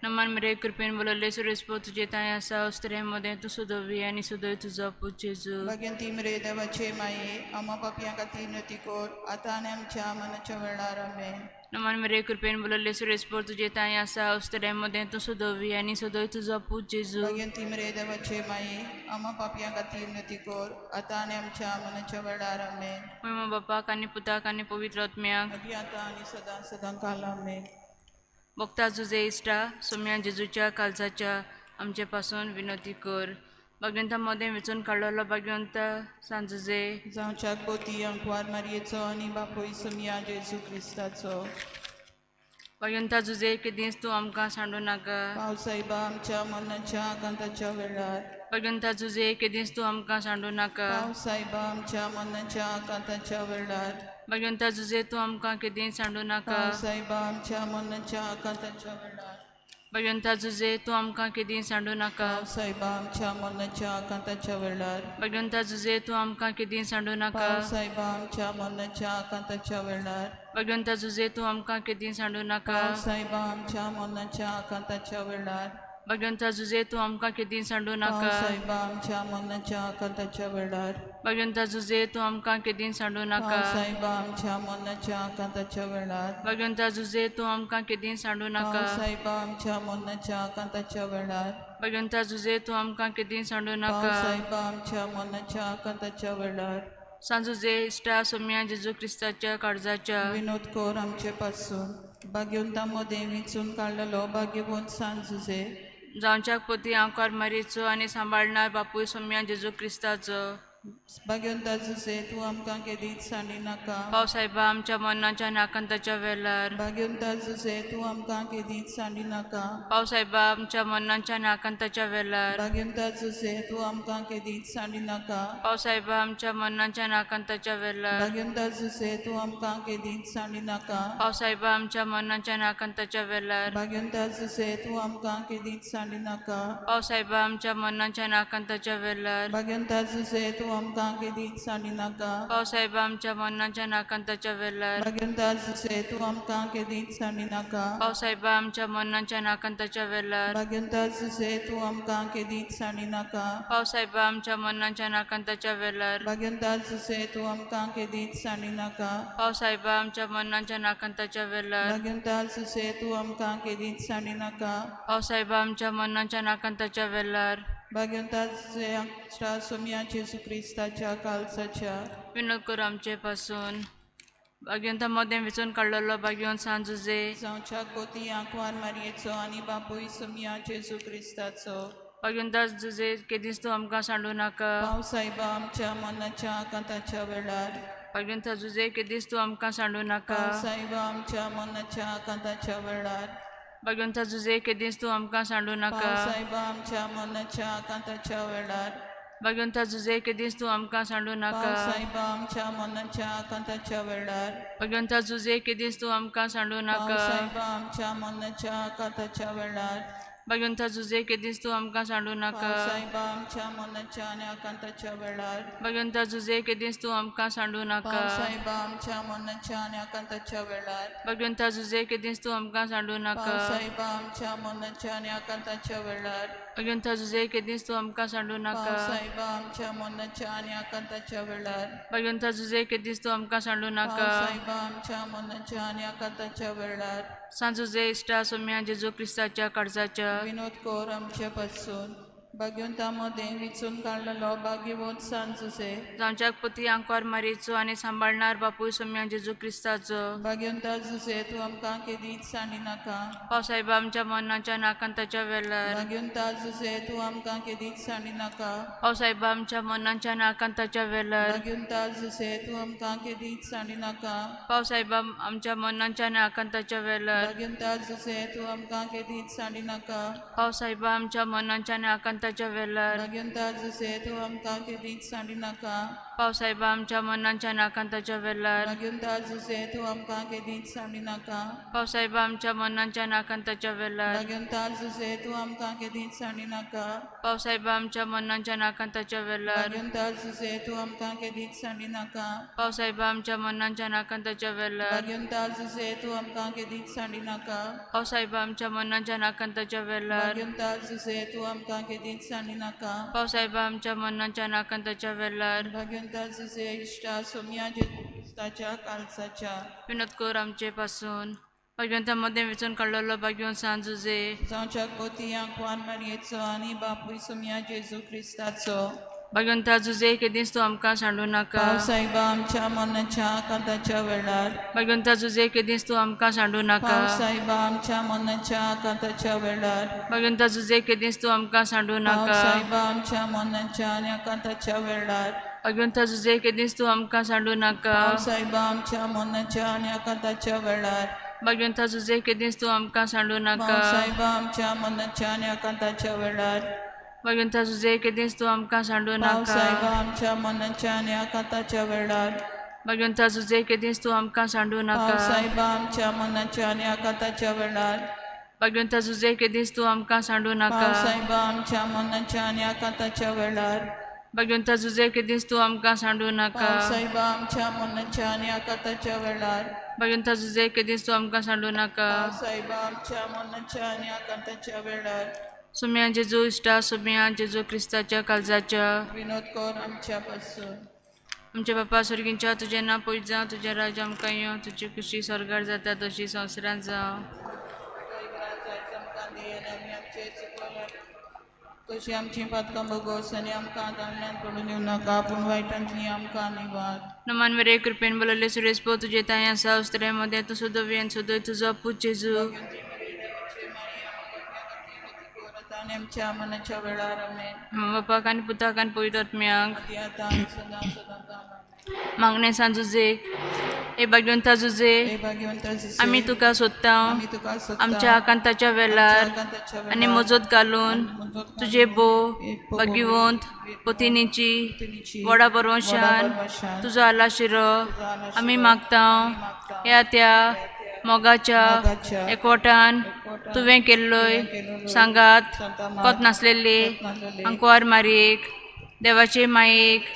नमन मरे कृपेन बोलले सुरेश तुजे तांय आसा स्त्रियां मदें तूं सुदोवी आनी सुदय तुजो पूत जेजू. भाग्यवंती मरे देवाचे माये, आम्हा पापयां खातीर विनवती कर आतां आनी आमच्या मरणाच्या वेळार. आमेन. नमन मरे कृपेन बोलले सुरेश तुजे तांय आसा स्त्रियां मदें तूं सुदोवी आनी सुदय तुजो पूत जेजू. भाग्यवंती मरे देवाचे माये, आम्हा पापयां खातीर विनवती कर आतां आनी आमच्या मरणाच्या वेळार. आमेन. महिमा बापाक आनी पुताक आनी पवित्र आत्म्याक, आदी आतां आनी सदां सदां काल. आमेन. भक्ता जुजे इश्टा सोम्या जेजूच्या कालजाच्या आमचे पासून विनवती कर. भाग्यवंता मदें वेंचून काडलेलो भाग्यवंत सांजुजे, जावच्याक बोती अंकवार मारयेचो आनी बापूय सोमया जेजू क्रिस्ताचो. भाग्यवंता जुजे केदींच तूं आमकां सांडू नाका. पाव सायबा आमच्या मरणाच्या आकांताच्या वेळार. भाग्यवंता जुजे केदींच तूं आमकां सांडू नाका. पाव सायबा आमच्या मरणाच्या आकांताच्या वेळार. भाग्यवंता जुजे तूं आमकां केदींच सांडू नाका. पाव सायबा आमच्या मरणाच्या आकांताच्या वेळार. भाग्यवंता जुजे तूं आमकां केदींच सांडू नाका. पाव सायबा आमच्या मरणाच्या आकांताच्या वेळार. भाग्यवंता जुजे तूं आमकां केदींच सांडू नाका. पाव सायबा आमच्या मरणाच्या आकांताच्या वेळार. भाग्यवंता जुजे तूं आमकां केदींच सांडू नाका. पाव सायबा आमच्या मरणाच्या आकांताच्या वेळार. भाग्यवंता जुजे तूं आमकां केदींच सांडू पाव नाका. सायबा आमच्या मरणाच्या आकांताच्या वेळार. भाग्यवंता जुजे तूं आमकां केदींच सांडू नाका. पाव सायबा आमच्या मरणाच्या आकांताच्या वेळार. भाग्यवंता जुजे तूं आमकां केदींच सांडू नाका. पाव सायबा आमच्या मरणाच्या आकांताच्या वेळार. भाग्यवंता जुजे तूं आमकां केदींच सांडू पाव नाका. सायबा आमच्या मरणाच्या आकांताच्या वेळार. सांजुजे इश्टा सोम्या जेजू क्रिस्ताच्या काळजाच्या विनोद कर आमचे पासून. भाग्यवंता मदें विंचून काडलेलो भाग्यवंत सांजुजे, जावच्याक पोती आंकार मारीचो आनी सांबाळणार बापूय सोम्या जेजू क्रिस्ताचो. भाग्यवंता जुजे तूं आमकां केदींच सांडी नाका. पाव सायबा आमच्या मरणाच्या आनी आकांताच्या वेळार. भाग्यवंता जुजे तूं आमकां केदींच सांडी नाका. पाव सायबा आमच्या मरणाच्या आनी आकांताच्या वेळार. भाग्यवंता जुजे तूं आमकां केदींच सांडी नाका. पाव सायबा आमच्या मरणाच्या आनी आकांताच्या वेळार. भाग्यवंता जुजे तूं आमकां केदींच सांडी नाका. पाव सायबा आमच्या मरणाच्या आनी आकांताच्या वेळार. भाग्यवंता जुजे तूं आमकां केदींच सांडी नाका. पाव सायबा आमच्या मरणाच्या आनी आकांताच्या वेळार. भाग्यवंता जुजे तूं आमकां केदींच सांडी नाका. पाव सायबा आमच्या मरणाच्या आनी आकांताच्या वेळार. भाग्यवंता जुजे तूं आमकां केदींच सांडी नाका. पाव सायबा आमच्या मरणाच्या आनी आकांताच्या वेळार. भाग्यवंता जुजे तूं आमकां केदींच सांडी नाका. पाव सायबा आमच्या मरणाच्या आनी आकांताच्या वेळार. भाग्यवंता जुजे तूं आमकां केदींच सांडी नाका. पाव सायबा आमच्या मरणाच्या आनी आकांताच्या वेळार. भाग्यवंता जुजे तूं आमकां केदींच सांडी नाका. पाव सायबा आमच्या मरणाच्या आनी आकांताच्या वेळार. भाग्यवंता जुजे आमच्या सोम्या जेजू क्रिस्ताच्या काळजाच्या विनोद कर आमचे पासून. भाग्यवंता मदें वेंचून काडलेलो भाग्यवंत सांजुजे, जावच्या गोती आंकवार मारयेचो आनी बापूय सोम्या जेजू क्रिस्ताचो. भाग्यवंता जुजे केदींच तूं आमकां सांडू नाका. पाव सायबा आमच्या मनाच्या आकांताच्या वेळार. भाग्यवंता जुजे केदींच तूं आमकां सांडू नाका. पाव सायबा आमच्या मनाच्या आकांताच्या वेळार. भाग्यवंता जुजे केदींच तूं आमकां सांडू नाका. पाव सायबा आमच्या मनाच्या आकांताच्या वेळार. भाग्यवंता जुजे केदींच तूं आमकां सांडू नाका. पाव सायबा आमच्या मनाच्या आकांताच्या वेळार. भाग्यवंता जुजे केदींच तूं आमकां सांडू नाका. पाव सायबा आमच्या मनाच्या आकांताच्या वेळार. भाग्यवंता जुजे केदींच तूं आमकां सांडू नाका. पाव सायबा आमच्या मनाच्या आनी आकांताच्या वेळार. भाग्यवंता जुजे केदींच तूं आमकां सांडू नाका. पाव सायबा आमच्या मनाच्या आनी आकांताच्या वेळार. भाग्यवंता जुजे केदींच तूं आमकां सांडू नाका. पाव सायबा आमच्या मनाच्या आनी आकांताच्या वेळार. भाग्यवंता जुजे केदींच तूं आमकां सांडू नाका. पाव सायबा आमच्या मनाच्या आनी आकांताच्या वेळार. भाग्यवंता जुजे केदींच तूं आमकां सांडू नाका. पाव सायबा आमच्या मनाच्या आनी आकांताच्या वेळार. सांजुजे इश्टा सोम्या जेजू क्रिस्ताच्या काळजाच्या विनोद कर आमचे पासून. भाग्यवंता मदें विंचून काडलेलो भाग्यवंत सांजुजे, जावच्याक पोती आंकवार मारीचो आनी सांबाळणार बापूय सोम्या जेजू क्रिस्ताचो. भाग्यवंता जुजे तूं आमकां केदींच सांडी नाका. पाव सायबा आमच्या मरणाच्या आनी आकांताच्या वेळार. भाग्यवंता जुजे तूं आमकां केदींच सांडी नाका. पाव सायबा आमच्या मरणाच्या आनी आकांताच्या वेळार. भाग्यवंता जुजे तूं आमकां केदींच सांडी नाका. पाव सायबा आमच्या मरणाच्या आनी आकांताच्या वेळार. भाग्यवंता जुजे तूं आमकां केदींच सांडी नाका. पाव सायबा आमच्या मरणाच्या आनी आकांताच्या वेळार. भाग्यवंता जुजे तूं आमकां केदींच सांडी नाका. पाव साहेबा आमच्या मनाच्या नाकांताच्या वेलार. भाग्यवंता जुजे तूं आमकां केदींच सांडी नाका. पाव साहेबा आमच्या मनाच्या नाकांताच्या वेलार. भाग्यवंता जुजे तूं आमकां केदींच सांडी नाका. पाव साहेबा आमच्या मनाच्या नाकांताच्या वेलार. भाग्यवंता जुजे तूं आमकां केदींच सांडी नाका. पाव साहेबा आमच्या मनाच्या नाकांताच्या वेलार. भाग्यवंता जुजे तूं आमकां केदींच सांडी नाका. पाव साहेबा आमच्या मनाच्या नाकांताच्या वेलार. भाग्यवंता जुजे तूं आमकां केदींच सांडी नाका. पाव साहेबा आमच्या मनाच्या नाकांताच्या वेलार. भाग्यवंता जुजे इश्टा सोम्या जेजू क्रिस्ताच्या कालसाच्या विनोद कर आमचे पासून. भाग्यवंता मदें वेंचून काडलेलो भाग्यवंत सांत जुजे जावच्या कोतिया कुवार मारयेचो आनी बापूय सोम्या जेजू क्रिस्ताचो. भाग्यवंता जुजे केदींच तूं आमकां सांडू नाका. पाव साहेबा आमच्या मनाच्या आकांताच्या वेळार. भाग्यवंता जुजे केदींच तूं आमकां सांडू नाका. पाव साहेबा आमच्या मनाच्या आकांताच्या वेळार. भाग्यवंता जुजे केदींच तूं आमकां सांडू पाव नाका. साहेबा आमच्या मनाच्या आनी आकांताच्या वेळार. भाग्यवंता जुजे केदींच तूं आमकां सांडू नाका. पाव साहेबा आमच्या मनाच्या आनी आकांताच्या वेळार. भाग्यवंता जुजे केदींच तूं आमकां सांडू नाका. पाव साहेबा आमच्या मनाच्या आनी आकांताच्या वेळार. भाग्यवंता जुजे केदींच तूं आमकां सांडू पाव नाका. साहेबा आमच्या मनाच्या आनी आकांताच्या वेळार. भाग्यवंता जुजे केदींच तूं आमकां सांडू पाव नाका. साहेबा आमच्या मनाच्या आनी आकांताच्या वेळार. भाग्यवंता जुजे केदींच तूं आमकां सांडू नाका. पाव साहेबा आमच्या मनाच्या आनी आकांताच्या वेळार. भाग्यवंता जुजे केदींच तूं आमकां सांडू नाका. पाव साहेबा आमच्या मनाच्या आनी आकांताच्या वेळार. भाग्यवंता जुजे केदींच तूं आमकां सांडू नाका. पाव साहेबा आमच्या मनाच्या आनी आकांताच्या वेळार. सुम्या जेजू इश्टा सुम्या जेजू क्रिस्ताच्या काळजाच्या विनोद कर आमच्या पासून. आमच्या बापा स्वर्गींच्या तुजें नांव पयस जावं, तुजें राज्य आमकां येवं, तुजी खुशी स्वर्गार जाता तशी संवसारांत जावं. तशी आमची पातकां भोगोस आनी आमकां दामण्यान पडून दिवं नाका, पूण वायटांतली आमकां निवार. नमान मेरे कृपेन बोलले सुरेश पो तुजे तांय आसा उस्त्रे मदें तूं सुदोवी आनी सुदोय तुजो पूत जेजू. आनी आमच्या मनाच्या वेळार आमेन. बापाक आनी पुताक आनी पवित्र आत्म्याक आदी आतां आनी सदां सदां आमेन. मागणें सांत जुजे हे भाग्यवंता जुजे हे भाग्यवंता जुजे आमी तुका सोदता आमी तुका सोदता आमच्या आकांताच्या वेळार आमच्या आकांताच्या वेळार आनी मजत घालून मजत तुजे भो एक भो भाग्यवंत पतिनीची पतिनीची व्हडा बरवशान व्हडा बरवशान तुजो आलाशिरो तुजो आलाशिरो आमी मागता आमी मागता ह्या त्या मोगाच्या मोगाच्या एकवटान एकवटान तुवें केल्लोय तुवें केल्लोय सांगात सांगात कोत नासलेली कोत नासलेली आंकवार मारयेक देवाचे मायेक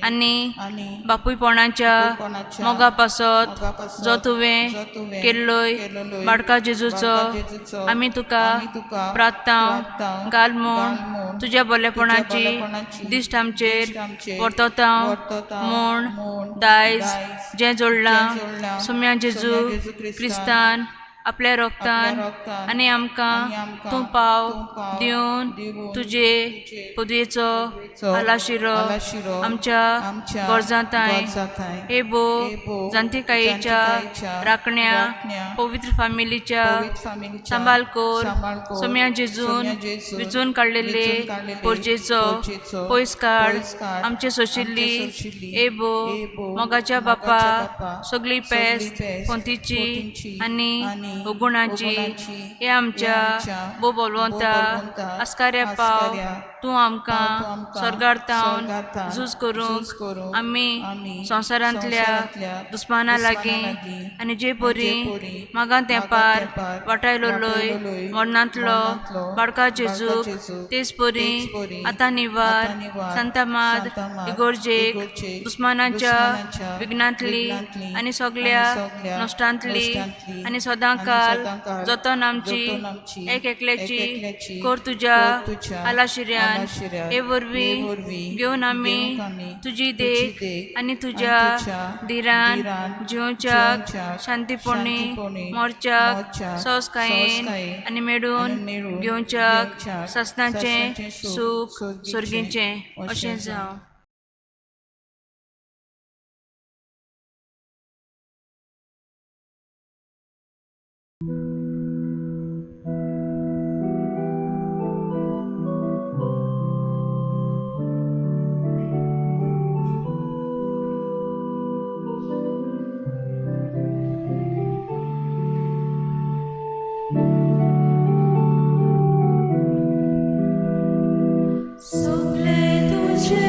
आनी आनी बापूयपणाच्या बापूयपणाच्या मोगा पासत मोगा पासत जो तुवें जो तुवें केल्लोय केल्लोय बाडका जेजूचो बाळका जेजूचो आमी तुका आमी तुका प्रार्थांव प्रार्थांव घाल म्हूण घाल म्हूण तुज्या तुज्या बरेपणाची बरेपणाची दिश्ट आमचेर दिश्ट आमचेर परततांव परततांव म्हूण म्हूण दायज दायज जें जोडलां जें जोडलां सोम्या जेजू सोम्या जेजू क्रिस्तान क्रिस्तान आपल्या रोगतान आपल्या रोगतान आनी आमकां आनी आमकां तूं पाव तूं पाव दिवन दिवन तुजे तुजे पदवेचो पदवेचो आलाशिरो आलाशिरो आमच्या आमच्या गरजांताय गरजांताय हे भो हे भो जाणतिकायेच्या जाणतिकायेच्या राखण्या राखण्या पवित्र फामिलीच्या पवित्र फामिलीच्या सांबाळ कर सांबाळ कर सोम्या जेजून सोम्या जेजून विचून काडलेले विचून काडलेले पोरजेचो पोरजेचो पयस काड पयस काड आमचे सोशिल्ली आमचे सोशिल्ली हे भो हे भो मोगाच्या मोगाच्या बापा बापा सगळी सगळी पेस्त पेस्त पोंतीची पोंतीची आनी आनी अगुणाची अवगुणाची हे आमच्या आमच्या भो बलवंता बलवंता आस्काऱ्या पाव आस्काऱ्या तूं आमकां पाव तूं आमकां स्वर्गार तावन स्वर्गार झूज करूंक झूज करूंक आमी आमी संवसारांतल्या संवसारांतल्या दुस्माना लागीं दुस्माना लागीं आनी जे आनी परी जे परी मागां मागां तेंपार तेंपार वाटायलोलोय वाटायलोलोय मरणांतलो मरणांतलो बाळका बाळका जेजूक जेजूक तेच परी तेच परी आतां निवार आतां निवार सांता माद सांता माद इगोर्जेक इगोर्जेक दुस्मानाच्या दुस्मानाच्या विघ्नांतली विघ्नांतली आनी आनी सगल्या सगल्या नश्टांतली नश्टांतली आनी सदां आनी काल सदां काल जतन आमची जतन आमची एक एकल्याची एक एकल्याची कर तुज्या कर तुज्या आलाशिऱ्यान आलाशिऱ्यान हे वरवीं हे वरवीं घेवन आमी घेवंक आमी तुजी तुजी देख देख आनी आनी तुज्या तुज्या धिरान धिरान जिवच्याक जिवच्याक शांतीपणी शांतीपणी मोरच्याक मोरच्याक सोसकायेन सोसकायेन आनी मेळून आनी मेळून घेवच्याक घेवच्याक सासणाचें सासणाचें सूख सूख सोर्गीचें सोर्गीचें अशें अशें जावं. सगळे तुझे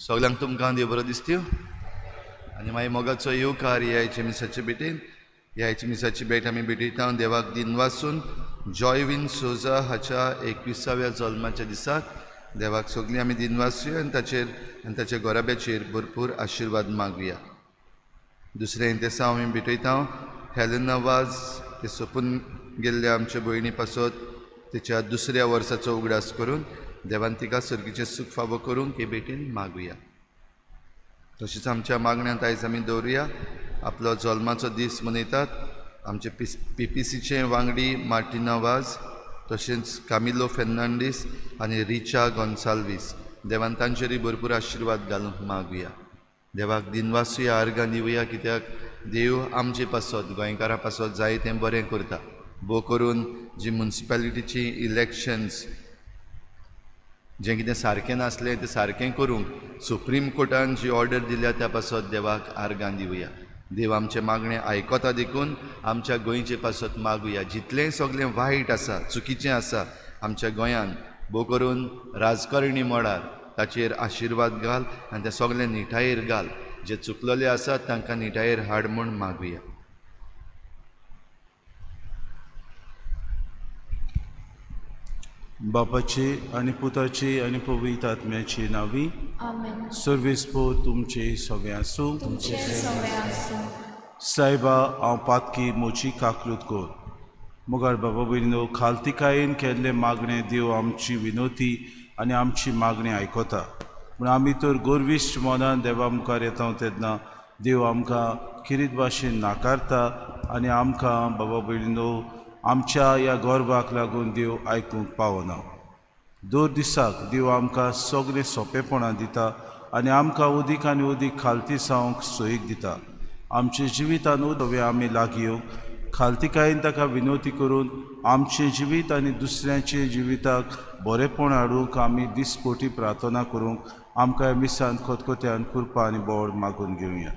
सगल्यांक तुमकां देव बरो दिसत्यो आनी मागीर मोगाचो येवकार ह्या मिसाचे भेटेन. ह्या मिसाची भेट आमी भेटयता देवाक दिन वासून जॉयवीन सोजा हाच्या 21व्या जल्माच्या दिसाक देवाक सगळीं आमी दिन वासूया आनी ताचेर आनी ताच्या गोराब्याचेर भरपूर आशिर्वाद मागुया. दुसरें दिसा आमी भेटयता हेलेना वाज ते सोंपून गेल्ल्या आमच्या भयणी पासत तेच्या दुसऱ्या वर्साचो उगडास करून देवान तिका सर्गीचें सूख फावो करूंक हे भेटीन मागुया. तशेंच आमच्या मागण्यांत आयज आमी दवरुया आपलो जल्माचो दीस मनयतात आमचे पीपीसीचे वांगडी मार्टिना वाज, तशेंच कामिलो फेर्नांडीस आनी रिचा गोन्साल्वीस. देवान तांचेरूय भरपूर आशिर्वाद घालूंक मागुया. देवाक दिनवासूया, आर्गां दिवया, कित्याक देव आमचे पासत गोंयकारां पासत जाय तें बरें करता. भोव करून जी मुन्सिपालिटीची इलेक्शन्स जें कितें सारकें नासलें तें सारकें करूंक सुप्रीम कोर्टान जी ऑर्डर दिल्या त्या पासत देवाक आर्गां दिवया. देव आमचें मागणें आयकता देखून आमच्या गोंयचे पासत मागुया. जितलें सगळें वायट आसा, चुकीचें आसा आमच्या गोंयान, भोव करून राजकारणी मळार, ताचेर आशिर्वाद घाल आनी तें सगळें निठायेर घाल. जे चुकलेले आसात तांकां निठायेर हाड म्हूण मागुया. बापाचे आनी पुताचे आनी पवित्र आत्म्याचे नांवी आमेन. सर्वेस्पोर तुमचे सगळे आसूं. तुमचे सगळे आसूं. सायबा, हांव पातकी, म्हजी काकूत कर. मुगार बाबा भयणीनो, खालतिकायेन केल्ले मागणें देव आमची विनोती आनी आमची मागणी आयकता. पूण आमी तर गर्विश्ट मनान देवा मुखार येता तेन्ना देव आमकां किरीत भाशेन नाकारता आनी आमकां बाबा भयणीनो आमच्या ह्या गर्वाक लागून देव आयकूंक पावना. दर दिसाक देव आमकां सगळें सोंपेपणां दिता आनी आमकां उदीक आनी उदीक खालती जावंक सोयीक दिता. आमच्या जिवितान उदवे आमी लागीं येवंक खालतिकायेन ताका विनवती करून आमचें जिवीत आनी दुसऱ्यांचे जिविताक बरेंपण हाडूंक आमी दिसपोटी प्रार्थना करूंक आमकां मिसान खतखत्यान कृपा आनी बोड मागून घेवया.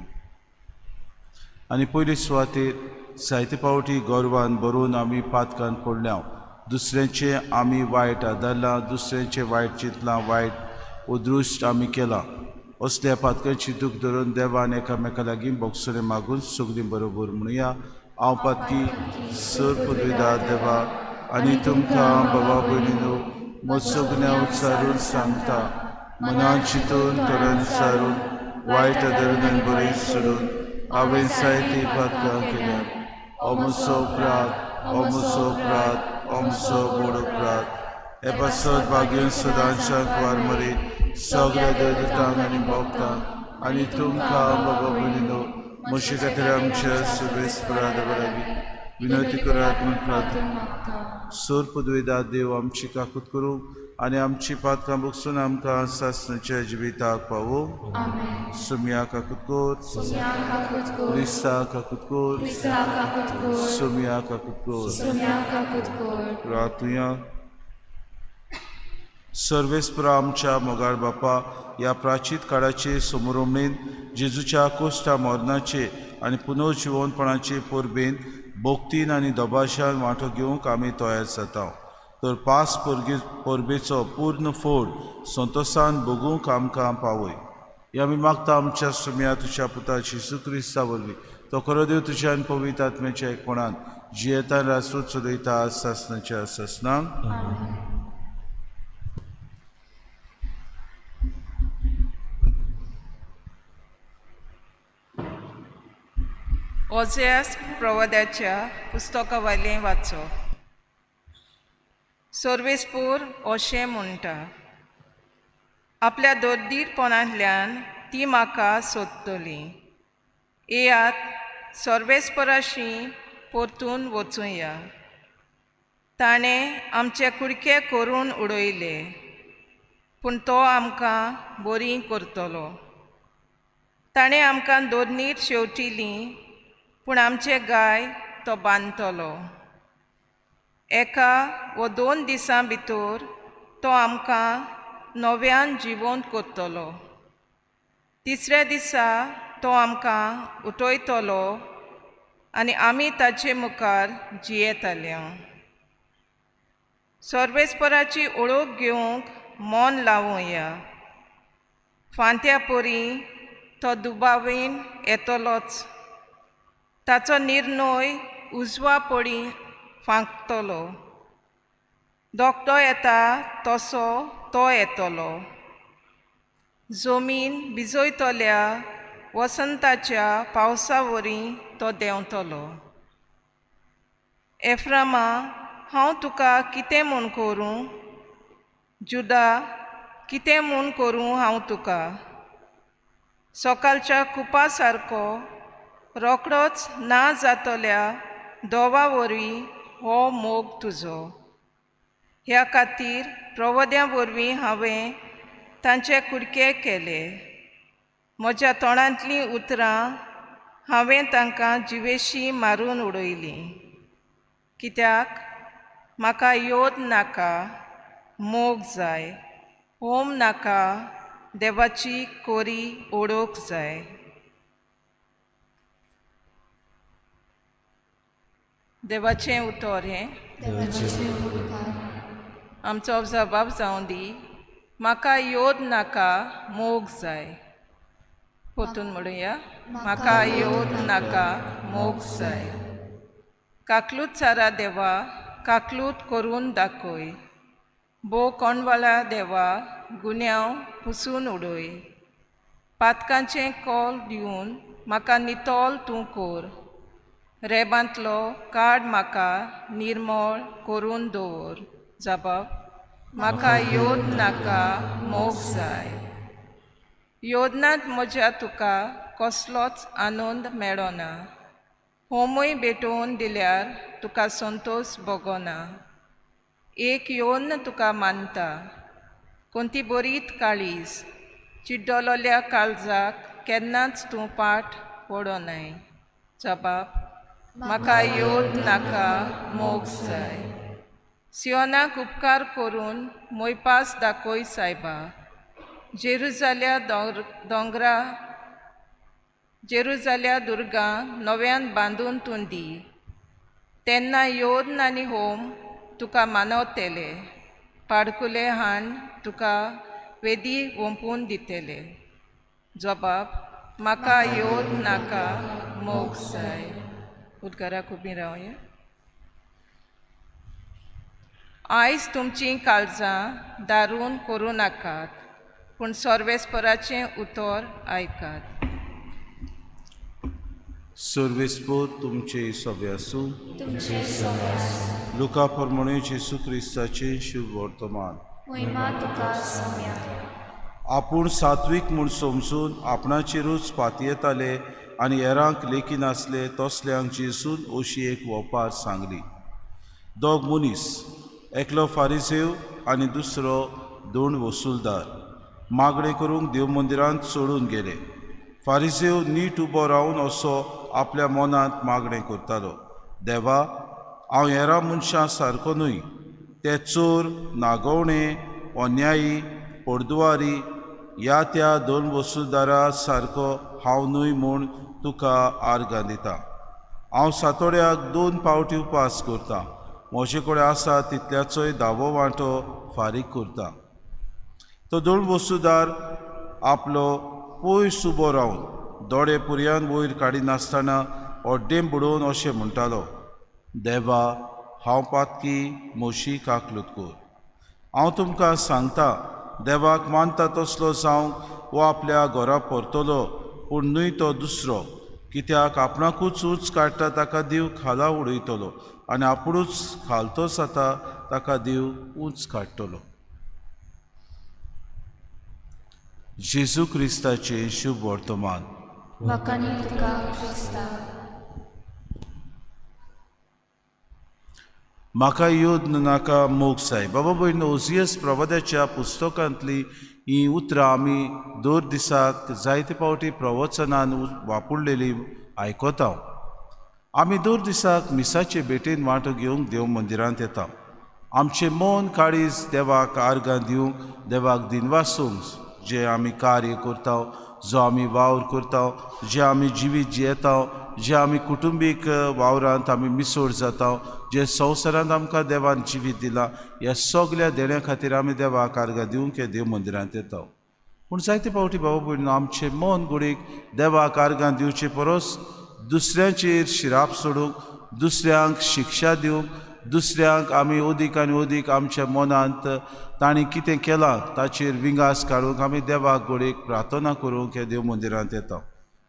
आनी पयले सुवातेर जायते पावटी गर्वान भरून आमी पातकान पडल्या, दुसऱ्यांचें आमी वायट आदारलां, दुसऱ्यांचें वायट चिंतलां, वायट अदृश्ट आमी केलां. असल्या पातकांची दूख धरून देवान एकामेका लागीं बोगसणें मागून सगळीं बरोबर म्हणुया. हांव पातकी सर पुदविदा देवा आनी तुमकां बाबा भयणीनो म्हजो गुन्यांव उच्चारून सांगता, मनान चिंतून तोंडान सारून वायट आदरून आनी बरें सोडून हांवें जायतीं पातकां केल्यात. हो म्हजो अपराध, हो म्हजो अपराध, हो म्हजो व्हड अपराध. हे पासत भाग्य सदांच्या कुवार सगळ्या देवदूतांक आनी भक्तांक आनी तुमकां बाबा भयणीनो म्हजे खातीर आमच्या सर्वेस्परा देवा लागीं विनवती करात म्हूण प्रार्थना. सोर पदवेदा देव आमची काकूत करूं आनी आमची पातकां बगसून आमकां सासणाच्या जिविताक पावो. सुमिया काकूत कर, क्रिस्ता काकूत कर, सुमिया काकूत कर. प्रार्थुया. सर्वेस्परा आमच्या मोगाळ बापा, ह्या प्राचीत काळाचे समोरमेन जेजूच्या कोश्टा मरणाचे आनी पुनर्जिवनपणाचे परबेन भक्तीन आनी दबाशान वांटो घेवंक आमी तयार जाता. तर पास परबेचो पूर्ण फोड संतोसान भोगूंक आमकां पावय. हे आमी मागता आमच्या सुम्या तुज्या पुता जेजू क्रिस्ता वरवीं. तो खरो देव तुज्या आनी पवित्र आत्म्याच्या एकपणान जियेतान राजूत चलयता सासणाच्या सासणाक. ओझेयास प्रवादाच्या पुस्तकावयलें वाचो. सर्वेस्पोर अशें म्हणटा, आपल्या दर्दीरपणांतल्यान ती म्हाका सोदतली. येयात सर्वेस्पराशी परतून वचुया. ताणें आमचे कुडके करून उडयले, पूण तो आमकां बरी करतलो. ताणें आमकां दोरनीर शेंवटिली, पूण आमचे गाय तो बांदतलो. एका वो 2 दिसां भितर तो आमकां नव्यान जिवंत करतलो. तिसऱ्या दिसा तो आमकां उठयतलो आनी आमी ताचे मुखार जियेतले. सर्वेस्पराची ओळख घेवंक मन लावुया. फांत्या परी तो दुबावेन येतलोच, ताचो निर्णय उजवा पडी फांकतलो। धोकडो येता तसो तो येतलो। जमीन भिजयतल्या वसंताच्या पावसा वरी तो देंवतलो। एफ्रामा, हांव तुका कितें म्हूण करूं? जुदा, कितें म्हूण करूं हांव तुका? सकाळच्या कुपा सारको रोकडोच ना जातल्या दोवा वरवीं हो मोग तुजो। ह्या खातीर प्रवद्यां वरवीं हांवें तांचे कुडके केले। म्हज्या तोंडांतलीं उतरां हांवें तांकां जिवेशी मारून उडयलीं। कित्याक म्हाका योद नाका, मोग जाय, होम नाका, देवाची कोरी ओळख जाय। देवाचें उतर हें। आमचो जबाब जावं दी। म्हाका योद नाका, मोग जाय। परतून म्हणुया, म्हाका योद नाका, मोग जाय। काकलूत सारा देवा, काकलूत करून दाखय। भोव कोणवाळा देवा, गुन्यांव पुसून उडय। पातकांचें कोल दिवन म्हाका नितळ तूं कर। रेबांतलो काड म्हाका निर्मळ करून दवर। जबाब, म्हाका योद नाका, मोग जाय। योदनांत म्हज्या तुका कसलोच आनंद मेळना। होमूय भेटोवन दिल्यार तुका संतोश भोगना। एक योन्न तुका मानता, कोणती बरीत काळीज चिड्डलोल्या काळजाक केन्नाच तूं पाठ वडोनाय। जबाब, म्हाका योद नाका, मोग जाय। सियोनाक उपकार करून मोयपास दाखय सायबा। जेरुजाल्या दोंगरा, जेरुजाल्या दुर्गां नव्यान बांदून तूं दी। तेन्ना योद्न आनी होम तुका मानवतले, पाडकुले हाण तुका वेदी वोंपून दितले। जबाब, म्हाका योद नाका, मोग जाय। उदकाराक उबी रावया। आयज तुमचीं काळजां दारून करूं नाकात, पूण सर्वेस्पराचें उतर आयकात। सर्वेस्पोर तुमचे सभे आसूं। लुका प्रमाणे जेसू क्रिस्ताचें शुभ वर्तमान। आपूण सात्वीक म्हूण समजून आपणाचेरूच पातयेताले आनी हेरांक लेखिनासले तसल्यांक जेसून अशी एक वपार सांगली। दोग मनीस, एकलो फारिसेव आनी दुसरो दोन वसुलदार, मागणें करूंक देव मंदिरांत चडून गेले। फारिसेव नीट उबो रावन असो आपल्या मनांत मागणें करतालो, देवा, हांव हेरां मनशां सारको न्हय, ते चोर, नागोवणे, अन्यायी, पडदुवारी ह्या त्या दोन वसुलदारा सारको हांव न्हय म्हूण तुका आर्गां दिता। हांव सातोड्याक 2 फावटी उपास करतां, म्हजे कडेन आसा तितल्याचोय धावो वांटो फारीक करता। तो दोन वसुदार आपलो पयस उबो रावन दोळे पुरयान वयर काडिनासतना अड्डें बुडोवन अशें म्हणटालो, देवा, हांव पातकी, म्हशी काकलूत कर। हांव तुमकां सांगता, देवाक मानता तसलो जावंक वो आपल्या घरा परतलो, पूण न्हय तो दुसरो, कित्याक आपणाकूच ऊंच काडटा ताका देव खाला उडयतलो आनी आपुणूच खालतो जाता ताका देव ऊंच काडटलो। जेजू क्रिस्ताचें शुभ वर्तमान। म्हाका योद नाका, मोग जाय। बाबा भयण, ओजियस प्रवाद्याच्या पुस्तकांतली ही उतरां आमी दर दिसाक जायते फावटी प्रवचनान वापरलेली आयकता। आमी दर दिसाक मिसाचे भेटेन वांटो घेवंक देव मंदिरांत येता। आमचें मन काळीज देवाक आर्गां दिवंक, देवाक दिनवासूंक जे आमी कार्य करता, जो आमी वावर करता, जे आमी जिवीत जियेता, जे आमी कुटुंबीक वावरांत आमी मिसोड जाता, जे संवसारांत आमकां देवान जिवीत दिलां, ह्या सगल्या देण्या खातीर आमी देवाक आर्गां दिवंक हे देव मंदिरांत येता। पूण जायते फावटी बाबा भयणीनो आमचें मन घडयेक देवाक आर्गां दिवचे परस दुसऱ्यांचेर शिराप सोडूंक, दुसऱ्यांक शिक्षा दिवंक, दुसऱ्यांक आमी अदीक आनी अदीक आमच्या मनांत तांणी कितें केलां ताचेर विंगास काडूंक आमी देवाक घडयेक प्रार्थना करूंक ह्या देव मंदिरांत येता.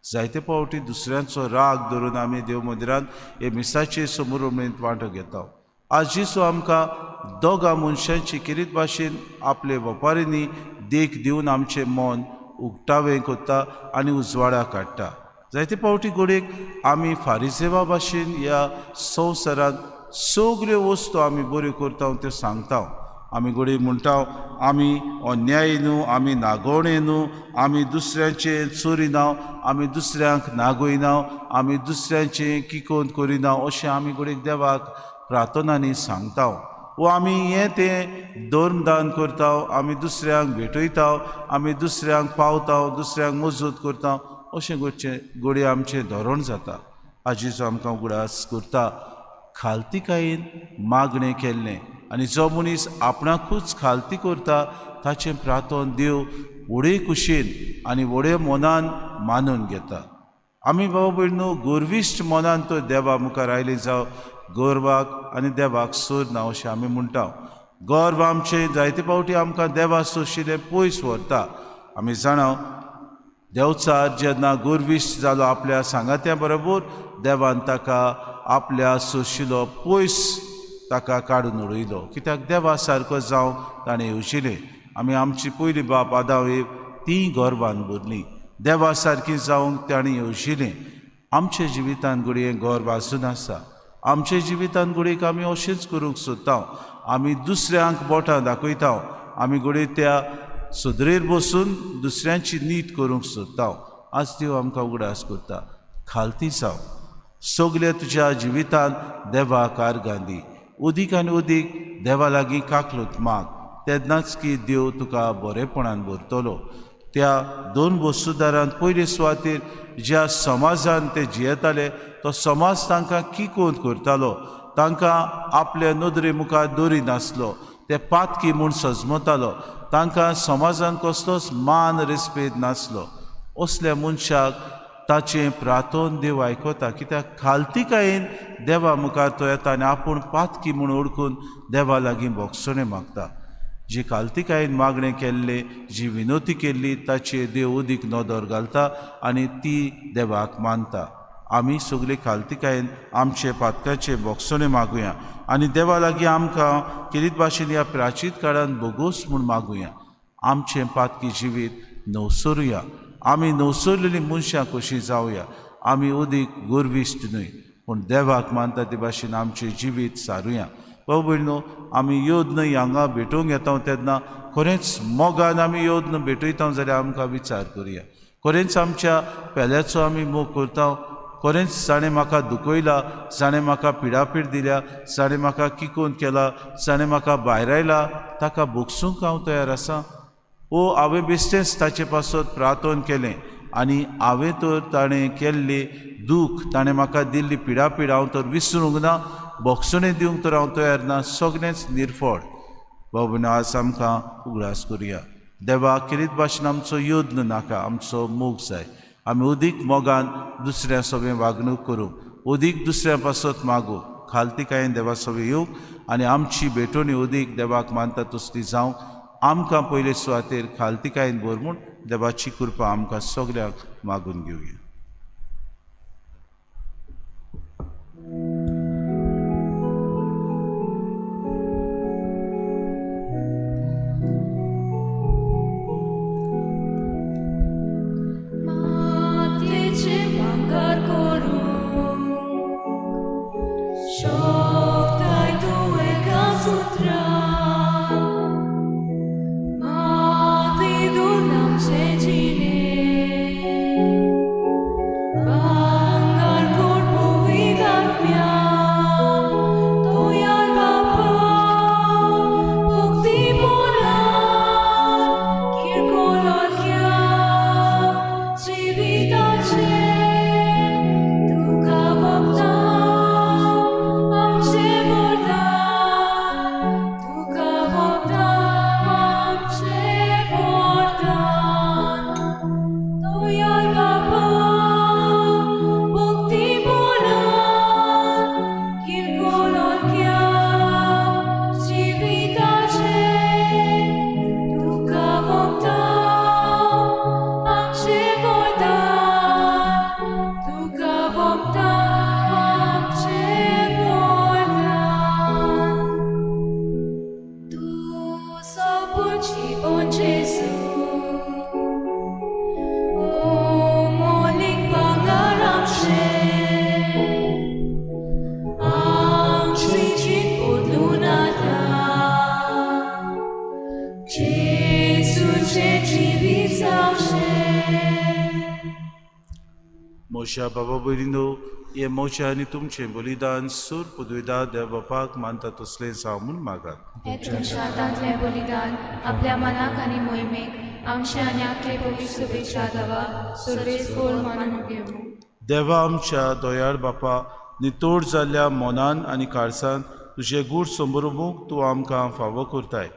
जायते फावटी दुसऱ्यांचो राग धरून आमी देव मंदिरांत हे मिसाचे समोर वांटो घेता. आज जेजू आमकां दोगां मनशांची खेरीत भाशेन आपले वेपारींनी देख दिवन आमचें मन उक्तावें करता आनी उजवाडा काडटा. जायते फावटी घडयेक आमी फारिजेवा भाशेन ह्या संवसारांत सगल्यो वस्तू आमी बऱ्यो करता त्यो सांगता. आमी घडये म्हणटा आमी अन्याय न्हू, आमी नागोवणें न्हू, आमी दुसऱ्यांचें चोरिना, आमी दुसऱ्यांक नागयना, आमी दुसऱ्यांचें किकोंत करिना अशें आमी घडयेक देवाक प्रार्थनांनी सांगता. वो आमी हें तें धर्मदान करता, आमी दुसऱ्यांक भेटयता, आमी दुसऱ्यांक पावता, दुसऱ्यांक मजत करता अशें घडचें घडये आमचें धोरण जाता. आजीचो आमकां उगडास करता खालतिकायेन मागणें केल्लें आनी जो मनीस आपणाकूच खालती करता ताचें प्रार्थन देव व्हडे कुशीन आनी व्हडे मनान मानून घेता. आमी बाबा भयणीनो गर्विश्ट मनान तर देवा मुखार आयले जावं गर्वाक आनी देवाक सोद ना अशें आमी म्हणटा. गर्व आमचें जायते फावटी आमकां देवा सोशिल्लें पयस व्हरता. आमी जाणा देवचार जेन्ना गर्विश्ट जालो आपल्या सांगात्या बरोबर देवान ताका आपल्या सोशिलो पयस ताका काडून उडयलो, कित्याक देवा सारको जावंक ताणें येवजिलें. आमी आमची पयली बाप आदाव एव ती गर्वान भरली, देवा सारकी जावंक ताणें येवजिलें. आमच्या जिवितान घडये गर्व आसून आसा, आमच्या जिवितान घडयेक आमी अशेंच करूंक सोदता. आमी दुसऱ्यांक बोटां दाखयता, आमी घडये त्या सदरेर बसून दुसऱ्यांची नीत करूंक सोदता. आज देव आमकां उगडास करता खालती जावं, सगल्या तुज्या जिवितान देवाक आर्गां दी, अदीक आनी अदीक देवा लागीं काकलूत माग, तेन्नाच की देव तुका बरेपणान भरतलो. त्या दोन वस्तुदारान पयले सुवातेर ज्या समाजान ते जियेताले तो समाज तांकां किकोंत करतालो, तांकां आपल्या नदरे मुखार दरी नासलो, ते पातकी म्हूण सजमतालो, तांकां समाजान कसलोच मान रेस्पेद नासलो. असल्या मनशाक ताचें प्रार्थन देव आयकता, कित्याक खालतिकायेन देवा मुखार तो येता आनी आपूण पातकी म्हूण ओळखून देवा लागीं भोगसणें मागता. जी खालतिकायेन मागणें केल्लें, जी विनोती केल्ली ताचेर देव अदीक नदर घालता आनी ती देवाक मानता. आमी सगळी खालतिकायेन आमचे पातकाचे भोगसणें मागुया आनी देवा लागीं आमकां खेरीत भाशेन ह्या प्राचीत काळान भोगोस म्हूण मागुया. आमचें पातकी जिवीत नवसरुया, आमी नवसरलेली मनशां कशीं जावया. आमी अदीक गर्विश्ट न्हय पूण देवाक मानता ते भाशेन आमचें जिवीत सारुया. बाबा भयणीनो आमी योद्न हांगा भेटोवंक येता तेन्ना खरेंच मोगान आमी योद्न भेटयता जाल्यार आमकां विचार करुया, खरेंच आमच्या पेल्याचो आमी मोग करता, खरेंच जाणें म्हाका दुखयला, जाणें म्हाका पिडापीड दिल्या, जाणें म्हाका किकोंत केला, जाणें म्हाका भायरायला ताका भोगसूंक हांव तयार आसा. ओ हांवें बेश्टेंच ताचे पासत प्रार्थन केलें आनी हांवें तर ताणें केल्लें दूख, ताणें म्हाका दिल्ली पिडापीड हांव तर विसरूंक ना, भोगसणें दिवंक तर हांव तयार ना, सगळेंच निर्फळ. बाबा आज आमकां उगडास करुया देवा खेरीत भाशेन आमचो यत्न नाका, आमचो मोग जाय. आमी अदीक मोगान दुसऱ्या सगळें वागणूक करूंक, अदीक दुसऱ्या पासत मागूंक, खालतिकायेन देवा सगळें येवंक आनी आमची भेटवणी अदीक देवाक मानता तसली जावंक आमकां पयले सुवातेर खालतिकायेन भर म्हूण देवाची कृपा आमकां सगळ्यांक मागून घेवया. Mati dunam se cine. मोशा बाबा भयणीनो, हें मोशा आनी तुमचें बलिदान सूर पदवीदार देव बापाक मानता तसलें जावं म्हूण मागात. हें तुमच्या हातांतलें बलिदान आपल्या मनाक आनी मोहिमेक आमचे आनी आख्खे पवित्र शुभेच्छा देवा सर्वेस्पोर मानून घेवं. देवा आमच्या दयाळ बापा, नितोड जाल्ल्या मनान आनी काळसान तुजें गूढ समरूमूक तूं आमकां फावो करताय.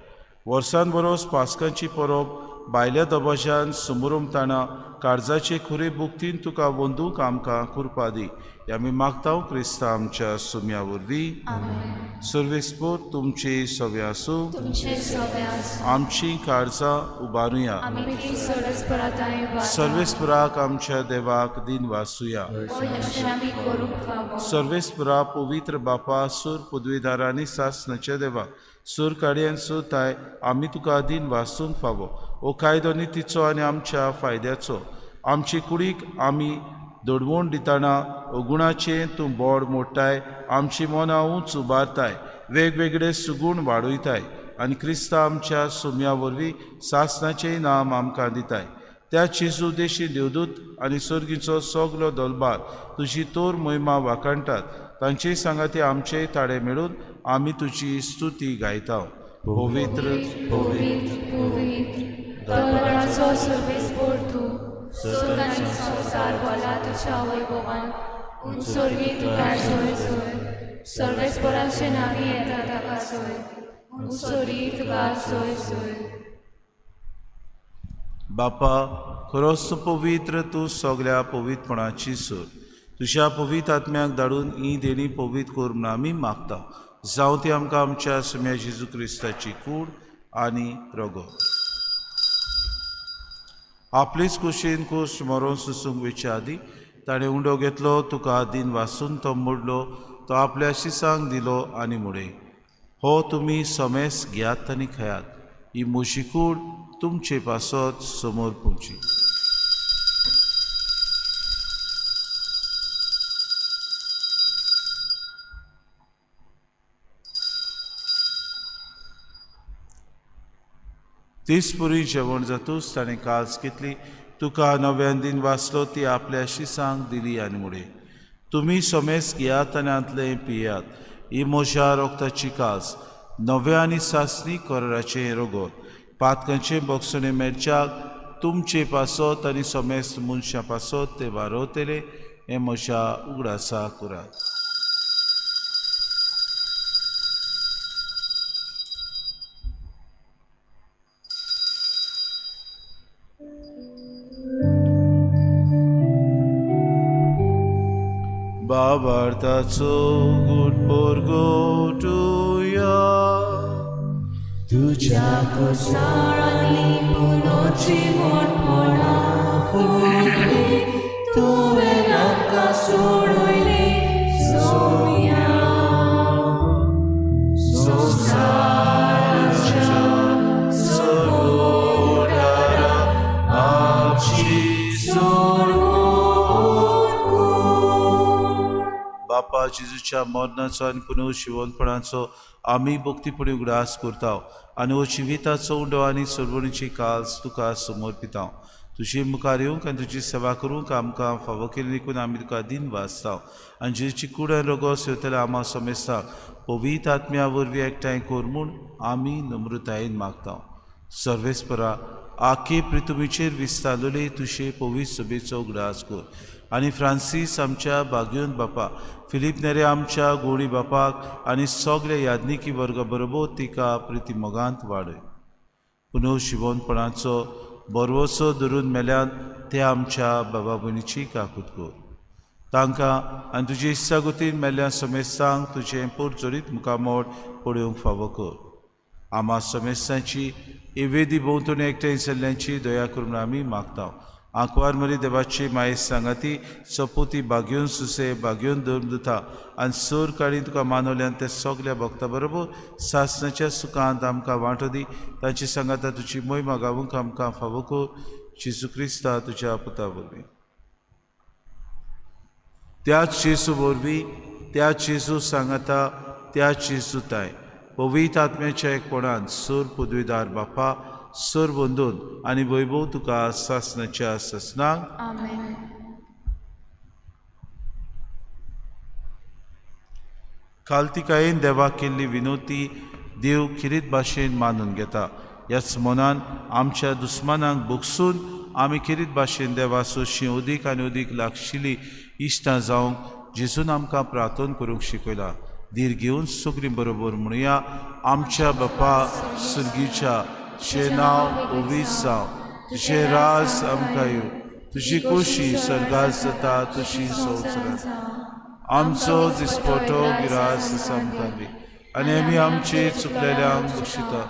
वर्सान वरोस पास्कांची परब भायल्या दबाज्यान समरुमताना काळजाचे खुरे बुकतीन तुका वंदूक आमकां कृपा दी. हे आमी मागता क्रिस्ता आमच्या सुम्या वरवीं. सर्वेस्पोर तुमचे सवे आसूं. आमची काळजां उबारुया. सर्वेस्पराक आमच्या देवाक दिन वासुया. सर्वेस्परा पवित्र बापा, सूर पदवीदारांनी सासनाच्या देवा, सूर काडयेन सुताय आमी तुका दिन वासूंक फावो. हो कायदो नितीचो आनी आमच्या फायद्याचो. आमचे कुडीक आमी दडवण दितना अगुणाचें तूं बोड मोडटाय, आमची मनां उंच उबारताय, वेगवेगळे सुगूण वाडयताय आनी क्रिस्ता आमच्या सुम्या वरवीं सासनाचें नाम आमकां दिताय. त्या जेजू देशी देवदूत आनी सर्गीचो सगलो दलबार तुजी तोर मोहिमा वाखाणटात. तांचे सांगाती आमचे ताळे मेळून आमी तुजी स्तुती गायता. पवित्र पवित्र पवित्र दलबळाचो सर्वेस्पोर तूं, स्वर्ग आनी संवसार भरला तुज्या वैभवान. उंच स्वर्गी तुका सोय सोय, सर्वेस्पोराचे नांवी येता ताका सोय, उंच स्वर्गी तुका सोय सोय. बापा, खरोच तूं पवित्र, तूं सगल्या पवित्रपणाची सूर. तुज्या पवित्र आत्म्याक धाडून ही देणी पवित्र कर म्हूण आमी मागता. जावं ती आमकां आमच्या सुम्या जेजू क्रिस्ताची कूड आनी रगत. आपलेच कुशीन कोश मरोन सुसूंक वेच्या आदी ताणें उंडो घेतलो, तुका दिन वासून तो मोडलो, तो आपल्या शिसांक दिलो आनी मुडे, हो तुमी समेस घेयात आनी खेयात, ही म्हजी कूड तुमचे पासत समोर पुची. तीस पुरी जेवण जातूच ताणें काज घेतली, तुका नव्यान दिन वाचलो, ती आपल्या शिसांक दिली आनी मुडे, तुमी समेस घेयात आनी आंतलें पियात, ही म्हज्या रोगताची काज, नव्या आनी सासणी कराराचें रगत, पातकांचें बोगसणें मेळच्याक तुमचे पासत आनी समेस्त मनशां पासत ते वारवतले, हें म्हज्या उगडासा करात. बाबार्थाचो गूट पोरगोटुया तुज्या कुसाळांनी पुनोची मोठपणा फुगली, तुवें आमकां सोडयली सोम्या. संवसाराच्या सोडणारा आमची सोडवण कर. बापा, जेजूच्या मरणाचो आनी पुनर्जिवनपणाचो आमी भक्तीपणी उगडास करता आनी हो जिविताचो उंडो आनी सोडवणीची काज तुका समर्पिता. तुजे मुखार येवंक आनी तुजी सेवा करूंक आमकां फावो केली देखून आमी तुका दिन वाचता. आनी जेजूची कूड आनी रगत सेवतल्या आमा समेस्ताक पवित्र आत्म्या वरवीं एकठांय कर म्हूण आमी नम्रतायेन मागता. सर्वेस्परा, आखे पृथ्वीचेर विस्तारलेले तुजे पवित्र सभेचो उगडास कर आनी फ्रांसीस आमच्या बागयोन बापा, फिलीप नेरे आमच्या गोडी बापाक आनी सगळे याज्ञिकी वर्गा बरोबर तिका प्रितीमोगांत वाडय. पुनर्जिवनपणाचो बरवसो धरून मेल्यान ते आमच्या बाबा भयणीची काकूत कर. तांकां आनी तुजे इत्सागतीन मेल्ल्या समेस्तांक तुजें पोरजोरीत मुखामोड पळोवंक फावो कर. आमा समेस्तांची ही वेदी भोंवतणी एकठांय जाल्ल्यांची दया करून आमी मागता. आंकवार मरी देवाची मायेस सांगाती सपोती बागयोन सुसे बागयोन धर्म दिता आनी सोर काडी तुका मानवल्यान ते सगल्या भक्ता बरोबर सासणाच्या सुखांत आमकां वांटो दी. तांची सांगाता तुजी मोहिमा गावूंक आमकां फावो कर. जेजू क्रिस्ता तुज्या पुता वरवीं. त्याच जेजू वरवीं, त्याच जेजू सांगाता, त्याच जेजू ताय पवित्र आत्म्याच्या एकपणान सोर पदवीदार बापा, सोर बंदून आनी वैभव तुका सासणाच्या सासणाक. आमेन. खालतिकायेन देवाक केल्ली विनोती देव खिरीत भाशेन मानून घेता. ह्याच मनान आमच्या दुस्मानांक भोगसून आमी खिरीत भाशेन देवा सोशी अदीक आनी अदीक लागशिल्ली इश्टां जावंक जेजून आमकां प्रार्थना करूंक शिकयला. धीर घेवन सगळीं बरोबर म्हणुया. आमच्या बापा सुर्गीच्या, तुजें नांव ओवीस जावं, तुजें राज आमकां येवं, तुजी खोशी सर्गात जाता तशी संवसारांत. आमचो दिसपटो गिरास आमकां दी आनी आमी आमचे चुकलेल्यांक बक्षिता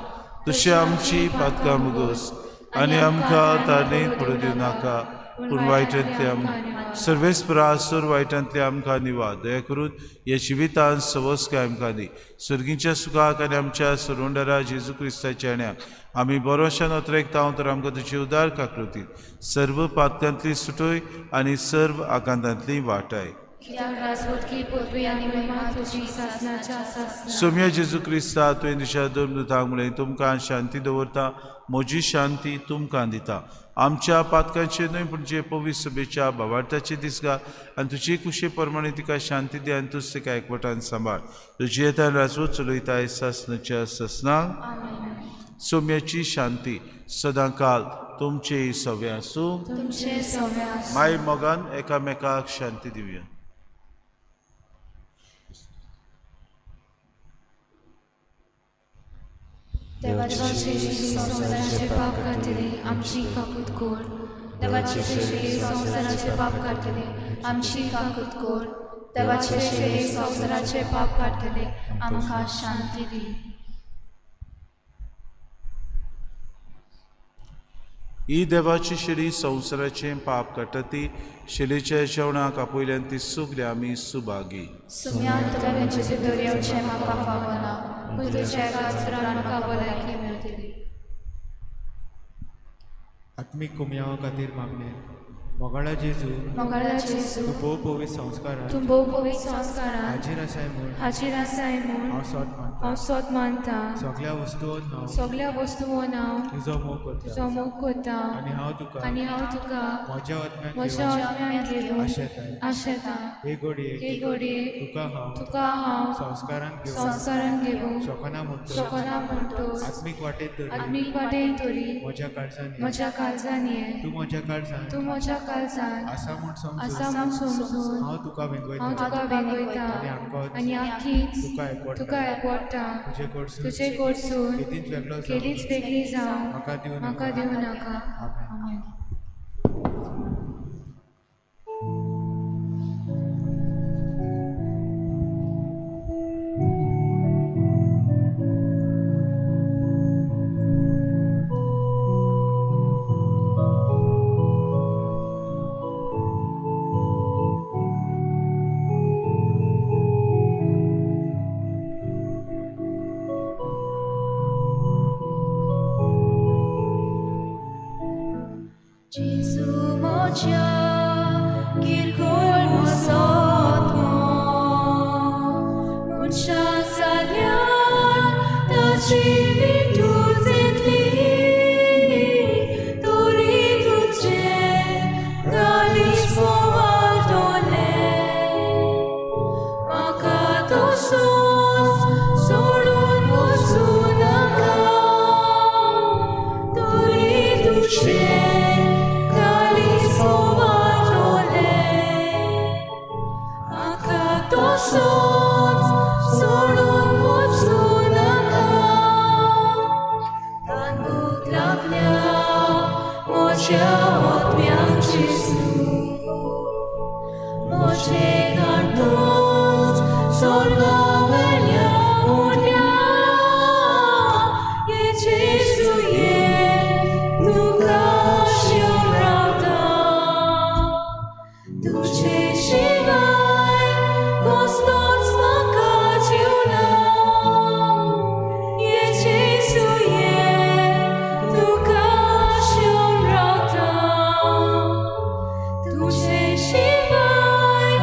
तशी आमची पातकां मुगोस आनी आमकां तारणेंत पडूं दिवं नाका, पूण वायटांतले आमकां सर्वेस्परा सोर वायटांतले आमकां निवा. दया करून ह्या जिवितांत सवस्काय आमकां दी. सर्गीच्या सुखाक आनी आमच्या सरोंडरा जेजू क्रिस्ताच्या येण्याक आमी बरोशान अत्रेकता तर आमकां तुजी उदार काकृतीत सर्व पातकांतली सुटय आनी सर्व आकांतांतली वाटाय. सोम्या जेजू क्रिस्ता, तुवें तुज्या दोन दुतांक म्हणलें, तुमकां शांती दवरता, म्हजी शांती तुमकां दिता. आमच्या पातकांचेर न्हय पूण जे पवित्र सभेच्या भावार्थाचे दीस घाल आनी तुजी कुशे प्रमाणे तिका शांती दी आनी तूच तिका एकवटान सांबाळ. तुजी येता राजवत चलयताय सासनाच्या ससनाक. सोम्याची शांती सदांकाल तुमचे सवे आसूं. माय मोगान एकामेकाक शांती दिवया. देवाचे संवसाराचे पाप काडटले आमची काकूत कोर. देवाचे संवसाराचे पाप काडटले आमची काकूत कोर. देवाचे संवसाराचे पाप काडटले आमकां शांती दी. ही देवाची शेळी संवसाराचें पाप काडटा ती शेळीच्या जेवणाक आपयल्यान ती सगळी आमी सुभागी. आत्मीक कुमयावा खातीर मागणें. मोगाळा जेजू, तूं भोव पवित्र संस्कारान हाजीर आसाय म्हूण हांव सोद मानता. सगळ्या वस्तून हांव तुजो मोग करता आनी हांव तुका म्हज्या आत्म्यान घेवन आशेता. हे घडये तुका हांव संस्कारान घेवन शकना म्हणटो आत्मीक वाटेन तरी म्हज्या काळजान ये. तूं म्हज्या काळजान आसा म्हूण समजून हांव तुका वेंगयता आनी आखीच तुका एकवटा. तुजे कडसून केदींच वेगळी जावं म्हाका दिवं नाका. आमेन. शिवाय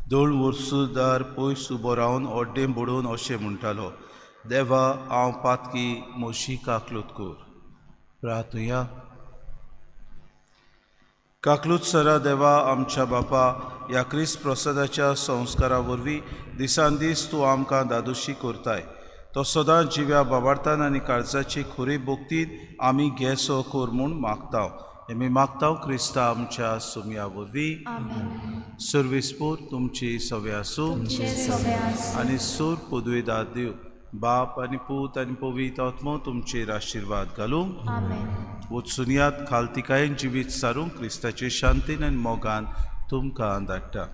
दोन वर्सुदार पयस उबो रावन ओड्डें बुडोवन अशें म्हणटालो, देवा हांव पातकी म्हशी काकलूत कर. प्रार्थुया. काकलूत सरा देवा आमच्या बापा, ह्या क्रिस्त प्रसादाच्या संस्कारा वरवीं दिसान दीस तूं आमकां दादोशी करताय. तो सदां जिव्या बाबार्तान आनी काळजाची खुरी भोगतीन आमी घेसो कर म्हूण मागता. आमी मागता क्रिस्ता आमच्या सुमया वरवीं. सर्विसपूर तुमची सवे आसूं आनी सूर पदवेदार देव बाप आनी पूत आनी पवित्र आत्मो तुमचेर आशिर्वाद घालूं. वचुनयात खालतिकायेन जिवीत सारूंक क्रिस्ताचे शांतीन आनी मोगान तुमकां धाडटा.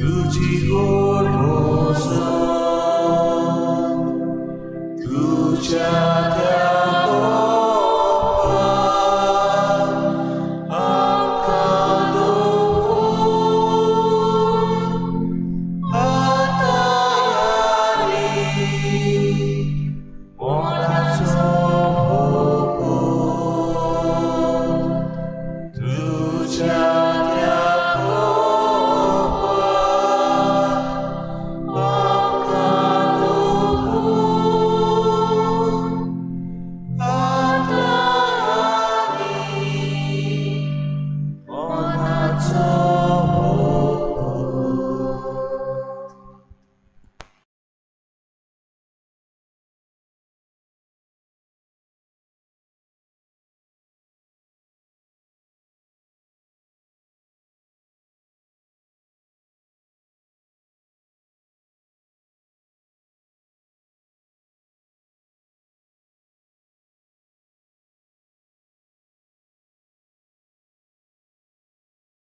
Tuji Lord,